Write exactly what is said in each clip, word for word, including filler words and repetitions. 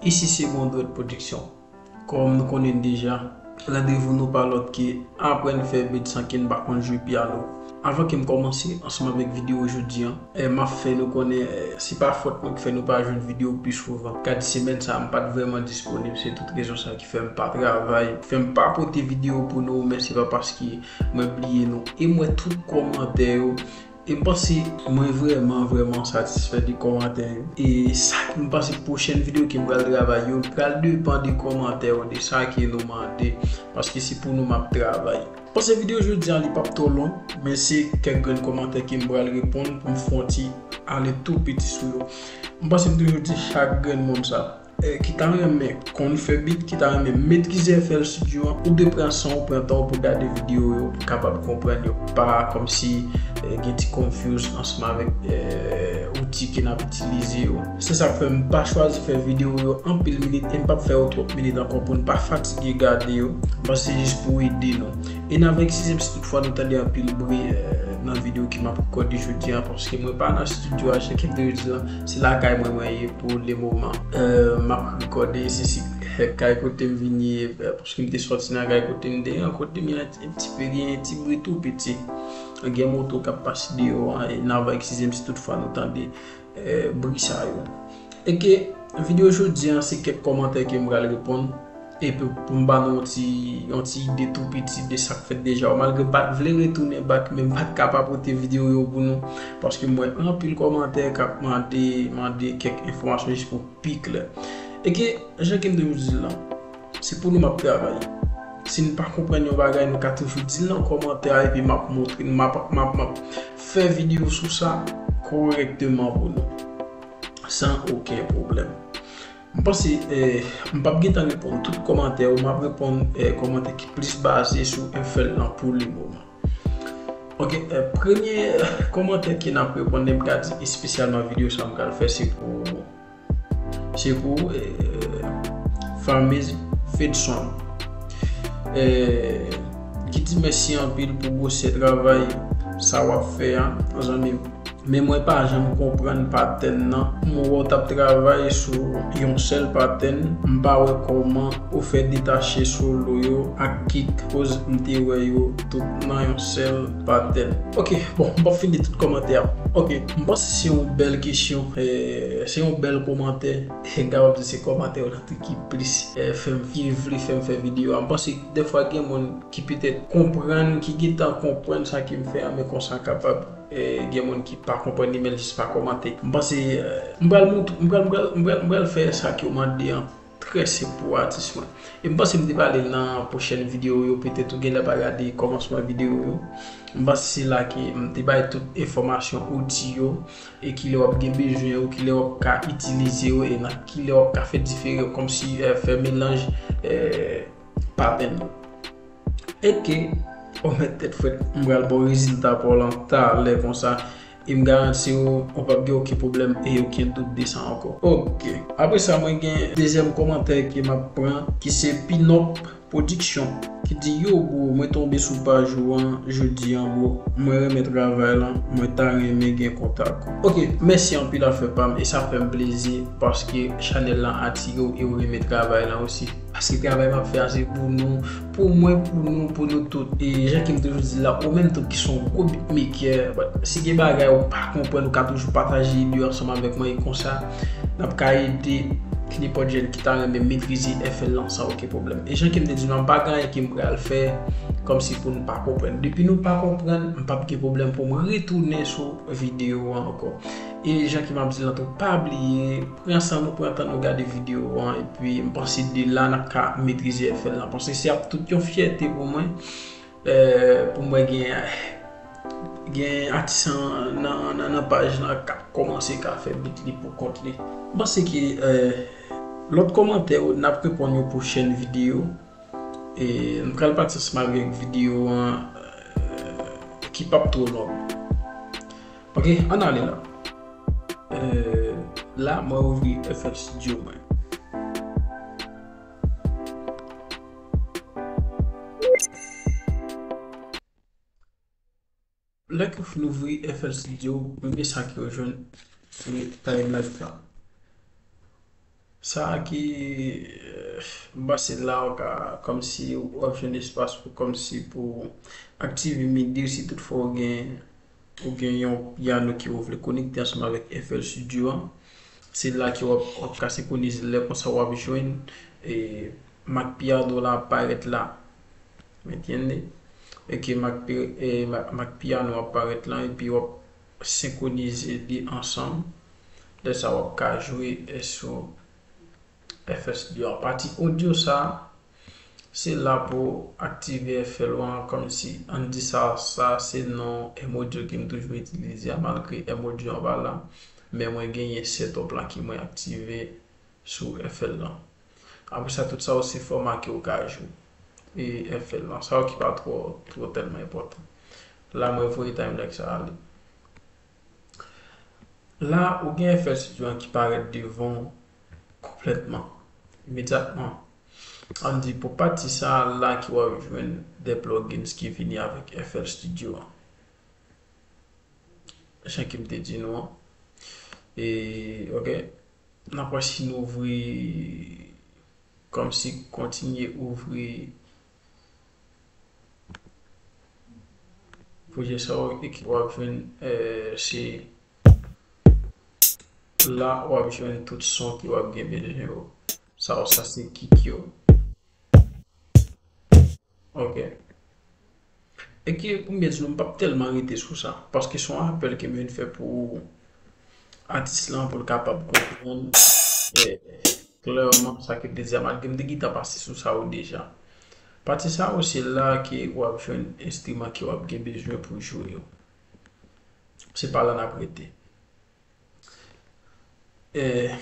Isi se Gondrèt Pwodiksyon. Kòm nou konnen deja, randevou nou pa lòt ke aprann fè beat san ke n pa konn jwe pyano. Avan ke m kòmanse ansanm avèk videyo jodi a, eh, m ap fè nou konnen, eh, se pa fòt mwen ki fè nou pa jwenn videyo pi souvan. Gad semèn sa a, m pa t vrèman disponib, se tout rezon sa ki fè m pa travay, fè m pa pote videyo pou nou, men se pa paske mwen bliye nou. E m wè tout kòmantè yo, e m panse mwen vrèman, vrèman satisfè de kòmantè yo. E sa, m panse pwochèn videyo ke m pral travay yo pral depann de kòmantè yo, de sa ke nou mande, paske se pou nou m ap travay. M panse videyo jodi a li p ap twò long, men se kèk grenn kòmantè ke m pral reponn pou m fè yon ti ale tou piti sou yo. M panse m toujou di chak grenn moun sa, eh, ki ta renmen konn fè beat, ki ta renmen metrize F L Studio a, ou dwe pran san w, pran tan w pou gade videyo yo, pou kapab konprann yo, pa kòmsi, eh, gen ti confuse ansanm avèk, eh, outi ke n ap itilize yo. Se sa k fè m pa chwazi fè videyo yo anpil minit e m p ap fè yo twòp minit ankò pou n pa fatige gade yo. M panse se jis pou ede nou. E n ap eskize m si toutfwa nou tande anpil bri, eh, nan videyo ke m ap rekòde jodi a, paske mwen pa nan estidyo a, jan ke m te di la, se lakay mwen mwen ye pou le moman. Eh, m ap rekòde, se si, eh, kay kote m vin ye, eh, paske m te sòti nan kay kote m te ye, kote m ye, ti pe gen ti bri tou piti. Gen moto k ap pase deyò a, e n ap eskize m si toutfwa nou tande, eh, bri sa yo. E ke videyo jodi a, se kèk kòmantè ke m pral reponn. Epi pou m ba nou yon ti, yon ti ide tou piti de sa k fèt deja. Malgre m pa t vle retounen back, men m pa t ka pa pote videyo yo pou nou. Paske m wè anpil kòmantè k ap mande, mande kèk enfòmasyon jis pou pi klè. E ke, jan ke m te di l lan, se pou nou m ap travay. Si n pa konprann yon bagay, nou ka toujou di l nan kòmantè a, epi m ap montre, m ap, m ap, m ap fè videyo sou sa kòrèkteman pou nou. San okenn pwoblèm. M panse, eh, m p ap gentan reponn tout kòmantè yo, m ap reponn, eh, kòmantè ki plis baze sou F L lan pou le moman. Ok, eh, premye kòmantè ke n ap reponn, m ka di espesyalman videyo sa m pral fè, se pou, se pou, eh, Famez Fedson. Eh, ki di mèsi anpil pou gwosè travay sa w ap fè a, zanmi m. Men mwen pa janm konprann patèn nan. M wè w t ap travay sou yon sèl patèn. M pa wè kòman ou fè detache solo yo ak kick, koz m te wè yo tout nan yon sèl patèn. Ok, bon, m p ap fin li tout kòmantè a. Ok, m panse se yon bèl kesyon, eh, se yon bèl kòmantè. M kapab di se kòmantè yo nan tout ki plis, eh, fè m, ki vle fè m fè videyo a. M panse dèfwa gen moun ki petèt konprann, ki gentan konprann sa ke m fè a, men konsa kapab, eh, gen moun ki pa konprann li, men l jis pa kòmante. M panse, eh, m pral mont-, m pral, m pral, m pral, m pral fè sa ke w mande an trè senp pou atis mwen. E m panse m te pale l nan pwochèn videyo yo, petèt ou genlè pa gade kòmansman videyo yo. M panse se la ke m te bay tout enfòmasyon, outi yo, e kilè w ap gen bezwen yo, kilè w ap ka itilize yo, e nan kilè w ap ka fè difere, kòmsi, eh, fè melanj, eh, patèn yo. E ke, o mèt tèt frèt, m pral ba w rezilta pa w lan talè konsa, e m garanti w, ou p ap gen okenn pwoblèm e okenn dout de sa ankò. Ok. Apre sa, mwen gen dezyèm kòmantè ke m ap pran, ki se Pinòp Pwodiksyon, ki di, yo, bro, mwen tonbe sou paj ou an jodi an, bro. Mwen renmen travay lan, mwen ta renmen gen kontak ou. Ok, mèsi anpil, afè pa m, e sa fè m plezi, paske chanèl lan atire w e w renmen travay lan osi. Paske travay m ap fè a se pou nou, pou mwen, pou nou, pou nou tout. E jan ke m toujou di la, ou menm tou ki se yon gwo beatmaker, but si gen bagay ou pa konprann, ou ka toujou pataje ide w ansanm avèk mwen, e konsa, n ap ka ede nenpòt jèn ki ta renmen metrize F L lan san okenn pwoblèm. E jan ke m te di nou, m pa gen anyen ke m pral fè kòmsi pou nou pa konprann. Depi nou pa konprann, m p ap gen pwoblèm pou m retounen sou videyo an ankò. E jan ke m ap di l lan tou, pa bliye, pran san nou, pran tan nou gade videyo an, epi m panse de la n ap ka metrize F L lan. Paske se ap tout yon fyète pou mwen, eh, pou mwen gen, gen atis an nan, nan, nan paj lan k ap kòmanse ka fè beat li pou kont li. M panse ke, eh, lòt kòmantè yo, n ap reponn yo pwochèn videyo. E m pral pati ansanm avèk videyo an, eh, ki p ap twò long. Ok, ann ale la. Eh, la, mwen ouvri F L Studio mwen. Lè ke w fin ouvri F L Studio, premye sa ke w jwenn, se timeline la. Sa ki, eh, m panse la w ka, kòmsi w ap jwenn espas pou, kòmsi pou aktive midi, si toutfwa w gen, ou gen yon pyano ke w vle konekte ansanm avèk F L Studio an. Se la ke w ap, w ap ka senkwonize lè konsa w ap jwenn, eh, mak pyano la ap parèt la. Entiende? E ke mak pi-, e ma-, mak pyano ap parèt la, epi w ap senkwonize li ansanm. Lè sa w ap ka jwe, eh, sou F L Studio. Pati odyo sa, se la pou aktive F L ou an, kòmsi, ann di sa, sa se non M Audio ke m toujou itilize a, malgre M Audio an pa la, men mwen genyen setup la ke mwen aktive sou F L lan. Apre sa, tout sa yo se fòma ke w ka jwe. E F L lan, sa yo ki pa twò, twò tèlman enpòtan. La, mwen voye Timelike sa ale. La, ou gen F L Studio an ki parèt devan w konplètman, imedyatman. Ann di, pou pati sa a la ki w ap jwenn de plugins ki vini avèk F L Studio an. Jan ke m te di nou an. E, ok. N ap wè si n ouvri, kòmsi kontinye ouvri pwojè sa yo e ki w ap jwenn, eh, se la w ap jwenn tout son ki w ap gen bezwen yo. Sa yo, sa se kick yo. Ok. E ki, pou m byen di nou, m p ap tèlman rete sou sa, paske se yon apèl ke m vin fè pou atis lan, pou l kapab konprann, eh, klèman sa ke m te di a, malgre m te gentan pase sou sa yo deja. Pati sa yo, se la ke w ap jwenn enstriman ke w ap gen bezwen pou jwe yo. Se pa la n ap rete. Eh,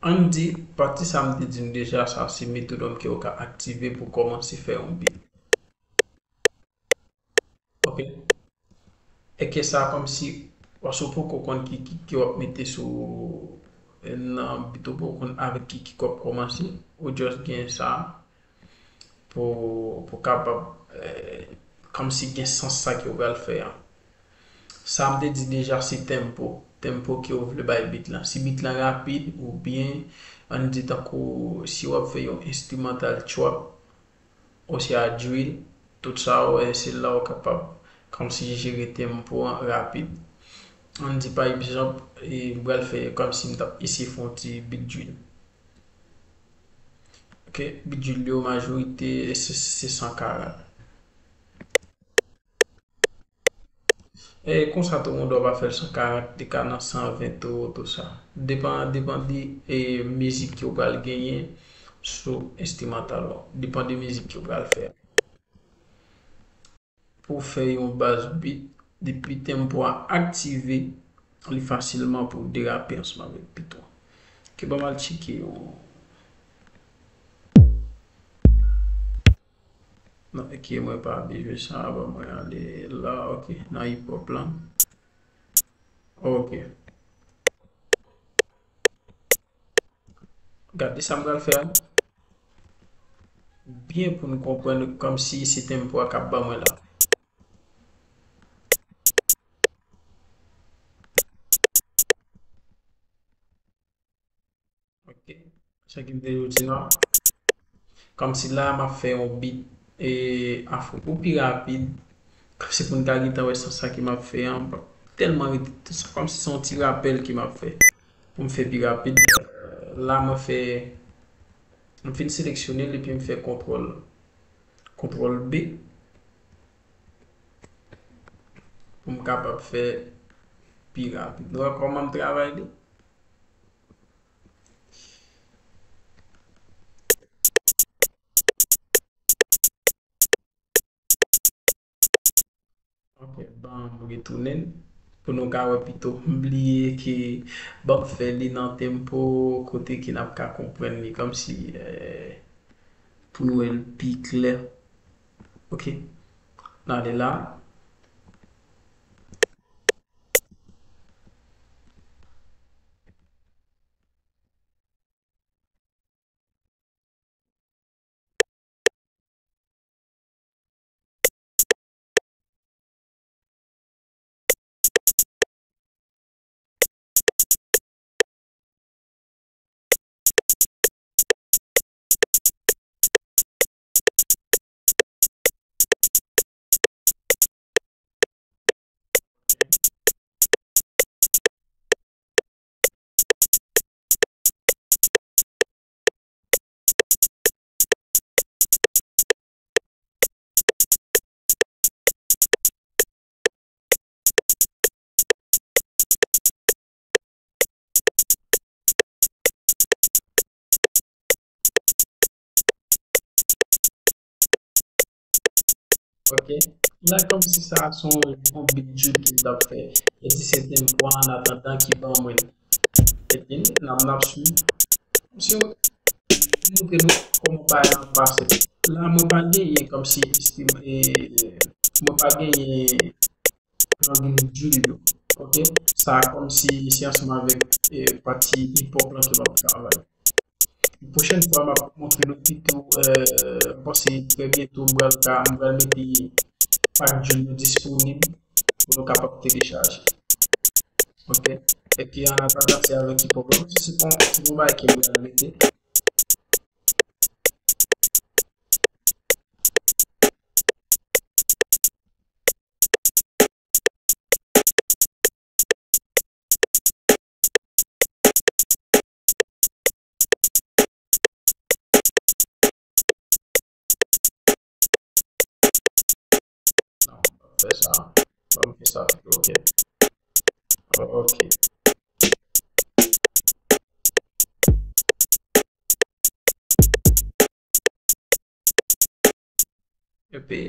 Ann di, pati sa m te di n deja, sa se metronòm ke w ka aktive pou kòmanse fè yon beat. Ok. E ke sa kòmsi, paske w poko konn ki, ki, ki w ap mete sou, nan beat, ou poko konn avèk ki, ki w ap kòmanse, ou just gen sa. Pou, pou kapab, eh, kòmsi gen sans sa ke w pral fè a. Sa m te di deja, se tempo. Tempo ke w vle bay beat lan. Si beat lan rapid, oubyen, ann di tankou si w ap fè yon instrumental trap, oswa drill, tout sa, w, eh, se la w kapab kòmsi jere tempo an rapid. Ann di pa egzanp, eh, m pral fè kòmsi m t ap eseye fè yon ti beat drill. Ok, beat drill yo majorite se, se san karant. E konsa tou moun w ap fè l san karant, li ka nan san ven tou, tou sa. Depann, depann de, e, mizik ke w pral genyen sou enstrimantal ou. Depann de mizik ke w pral fè. Pou w fè yon baz beat, depi tempo a aktive, li fasilman pou w derape ansanm avèk beat ou. Ke ban m al tcheke yon. Non, ok, mwen pa bezwen sa, ban mwen ale la, ok, nan hip hop lan. Ok. Gade sa m pral fè a. Byen pou n konprann kòmsi se tempo a k ap ban mwen la. Ok. Sa ki m te di w la. Kòmsi la, m ap fè yon beat, e, afro pou pi rapid. Kòmsi pou n ka gentan wè sans sa ke m ap fè an. M p ap tèlman rete, sa kòmsi se yon ti rapèl ke m ap fè. Pou m fè pi rapid. La, mwen fè, m fin seleksyone l epi m fè kontwòl, kontwòl B. Pou m kapab fè pi rapid. Nou wè kòman m travay li? Ok, ban m retounen pou nou ka wè pito. M bliye ke ban m fè li nan tempo kote ke n ap ka konprann li kòmsi, eh, pou nou wè l pi klè. Ok, n ale la. Ok. La, kòmsi sa se yon, yon big job ke m t ap fè. E di se tempo an atandan ki ban mwen. Epi, n ap, n ap swiv. Si w montre nou kòman bagay lan pase. La, mwen pa genyen kòmsi estim, e, mwen pa genyen plugin Julio. Ok? Sa kòmsi se ansanm avèk, e, pati hip hop lan ke m ap travay. Pwochèn fwa, m ap montre nou pito, e, m panse trè byento, m pral ka, m pral mete pak Julio disponib pou nou kapab telechaje. Ok? Epi, an atandan, se avèk hip hop lan, se pa, se pa yon bagay ke m pral mete. Non, fè sa. Ban m fè sa tou, ok. Ok. Epi,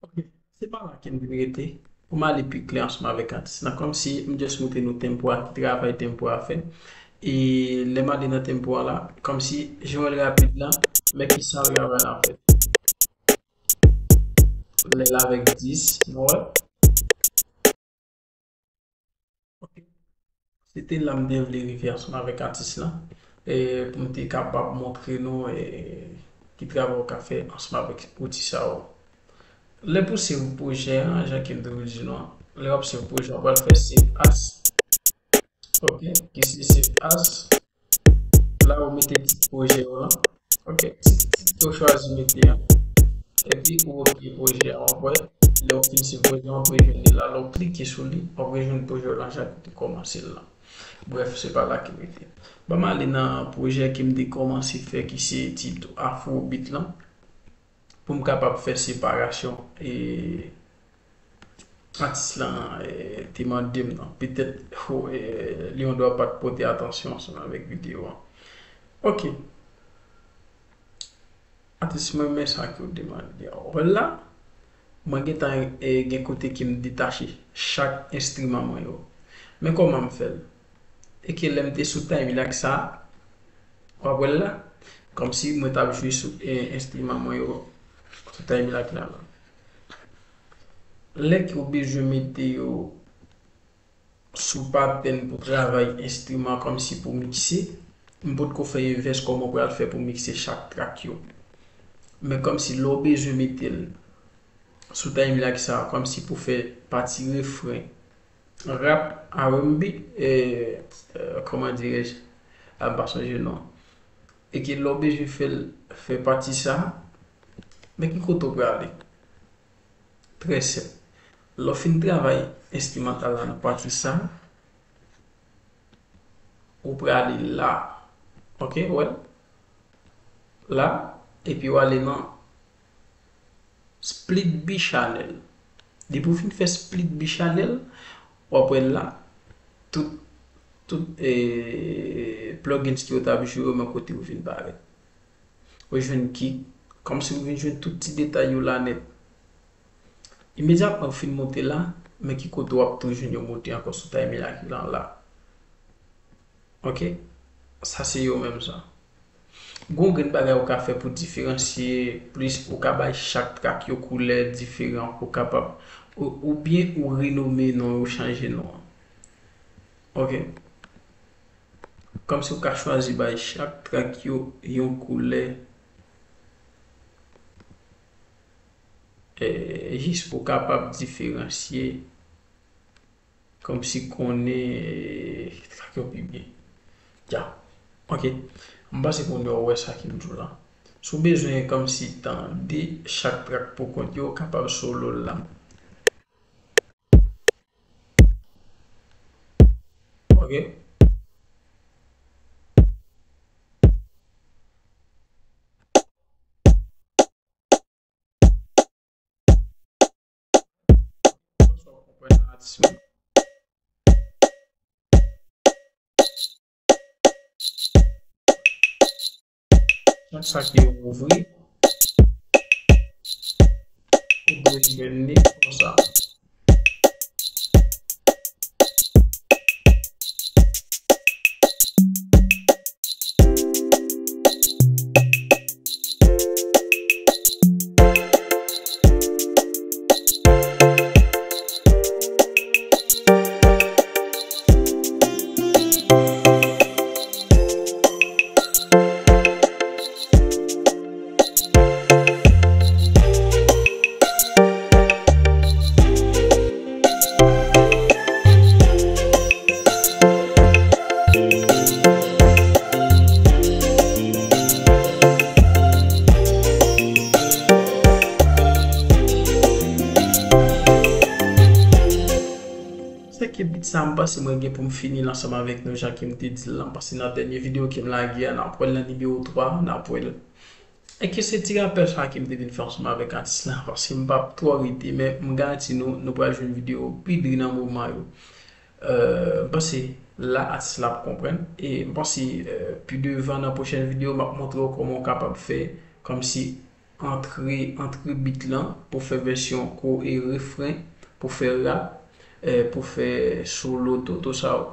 Ok. Se pa la ke m vin rete. Pou m ale pi klè ansanm avèk atis lan. Kòmsi m just montre nou tempo a, ki travay tempo a fè. E lè m ale nan tempo a la, kòmsi jan w wè l rapid la, men ki sa l travay la fè. Lè l avèk dis, nou wè. Ok. Se te la m te vle rive ansanm avèk atis lan, e pou m te kapab montre nou, e ki travay w ka fè ansanm avèk outi sa yo. Lè pou save pwojè an, jan ke m te di nou an, lè w ap save pwojè an, w pral fè save as. Ok, ki se save as. La, ou mete tit pwojè w lan. Ok, tit, tit ke w chwazi mete an. Epi, ou ok pwojè an, w ap wè. Lè w fin save pwojè an, w ap rejwenn li la. Lè w klike sou li, w ap rejwenn pwojè w lan jan ke w te kòmanse l lan. Brèf, se pa la ke m rete. Ban m ale nan pwojè ke m te kòmanse fè, ki se tit Afrobeat lan. Pou m kapab fè separasyon, e, atis lan, e, te mande m nan. Petèt, ho, e, Lion Dwa pa t pote atansyon ansanm avèk videyo an. Ok. Atis mwen, men sa ke w te mande a. Wè la, mwen gentan, e, gen kote ke m detache chak enstriman mwen yo. Men kòman m fè l? E ke lè m te sou Timelac sa, w ap wè l la, kòmsi mwen t ap jwe sou, e, enstriman mwen yo sou Timelac la, la. Lè ke w bezwen mete yo sou patèn pou travay enstriman kòmsi pou mikse, m potko fè envès kòman w pral fè pou mikse chak trak yo. Men kòmsi lè w bezwen mete l sou Timelac sa, kòmsi pou fè pati refren, rap, R and B, e, e, kòman dirèj, a, m pa sonje non. E ke lè w bezwen fè l, fè pati sa, men ki kote w prale? Trè senp. Lè w fin travay enstrimantal la nan pati sa, ou prale la. Ok, w wè l? La, epi w ale nan Split B channel. Depi w fin fè Split B channel, w ap wè l la, tout, tout, e, plugins ke w t ap jwe yo, men kote yo vin parèt. Ou jwenn kick, kòmsi ou vin jwenn tout ti detay yo la nèt. Imedyatman ou fin monte la, men ki kote w ap tou jwenn yo monte ankò sou Timelac lan la. Ok? Sa se yo menm sa. Gon grenn bagay ou ka fè pou diferansye plis, ou ka bay chak trak yo koulè diferan pou kapab, ou, oubyen ou renome non yo, chanje non an. Ok. Kòmsi w ka chwazi bay chak trak yo yon koulè, eh, jis pou w kapab diferansye, kòmsi konnen, eh, trak yo pi byen. Ya. Ok. M panse kounye a w wè sa ke m di w la. Si w bezwen kòmsi tande chak trak pou kont yo, w kapab solo l la. Ok. Chak sa ki ouvri, ou dwe jwenn li konsa. Se ke bit sa, m panse mwen gen pou m fini l ansanm avèk nou, jan ke m te di l lan, paske nan dènye videyo ke m lage a, n ap wè l nan nimewo twa, n ap wè l. E ke se ti rapèl sa ke m te vin fè ansanm avèk atis la, paske m p ap twò rete, men m garanti nou, nou pral jwenn videyo pi dri nan moman yo. Euh, m panse la atis la ap konprann, e m panse, euh, pi devan nan pwochèn videyo, m ap montre w kòman w kapab fè kòmsi antre, antre bit lan pou fè vèsyon ko e refren, pou fè rap, eh, pou fè solo, tout, tout sa yo.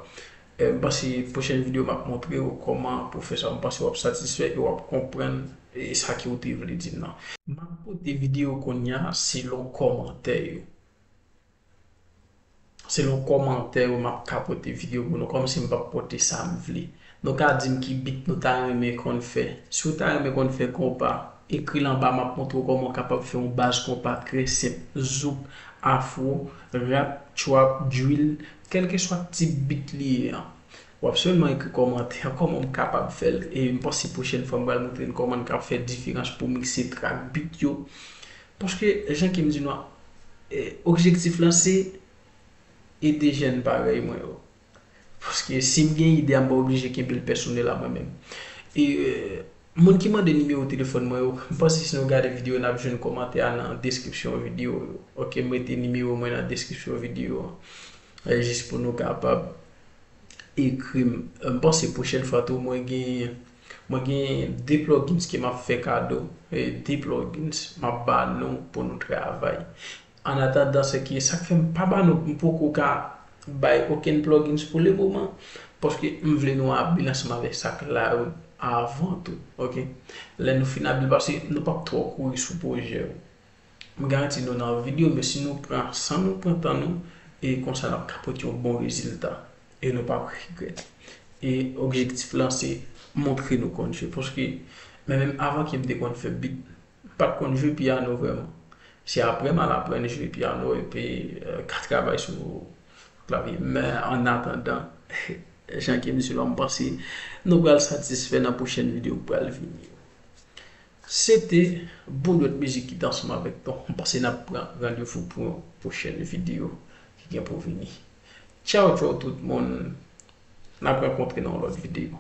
Eh, m panse pwochèn videyo m ap montre w kòman pou fè sa. M panse w ap satisfè e w ap konprann, eh, sa ke w te vle di m nan. M ap pote videyo kounye a selon kòmantè yo. Selon kòmantè yo, m ap ka pote videyo pou nou, kòmsi m p ap pote sa m vle. Nou ka di m ki bit nou ta renmen konn fè. Si w ta renmen konn fè konpa, ekri l anba, m ap montre w kòman w kapab fè yon baz konpa trè senp, zouk, afro, rap, trap, drill, kèlkeswa tip bit li ye an. W ap sèlman ekri kòmantè an, kòman m kapab fè l, e m panse pwochèn fwa m pral montre n kòman n ka fè diferans pou mikse trak bit yo. Paske, jan ke m di nou an, eh, objektif lan se ede jèn parèy mwen yo. Paske si m gen ide a, m pa oblije kenbe l pèsonèl a mwen menm. E, euh, moun ki mande nimewo telefòn mwen yo, m panse si nou gade videyo, n ap jwenn kòmantè a nan deskripsyon videyo yo. Ok, m mete nimewo mwen nan deskripsyon videyo an. Eh, jis pou nou kapab ekri m. Euh, m panse pwochèn fwa tou, mwen gen, mwen gen de plugins ke m ap fè kado. E de plugins m ap ba nou pou nou travay. An atandan, se ke sa k fè m pa ba nou, m poko ka bay okenn plugins pou le moman, paske m vle nou abil ansanm avèk sa k la yo avan tou, ok? Lè nou fin abil, paske nou p ap twò kouri sou pwojè yo. M garanti nou nan anvi yo, men si nou pran san nou pran tan nou, e konsa n ap ka pote yon bon rezilta. E nou p ap regrèt. E objektif lan se montre nou konn jwe. Paske mwen menm avan ke m te konn fè bit, m pa t konn jwe pyano vrèman. Se apre m al aprann jwe pyano epi, euh, ka travay sou klavye. Men an atandan, jan ke m di la, m panse nou pral satisfè nan pwochèn videyo k pral vini yo. Se te Boulwèt Mizik ki te ansanm avèk nou. M panse n ap pran randevou pou yon pwochèn videyo ki gen pou vini. Tchaw, tchaw tout moun. N ap rankontre nan yon lòt videyo.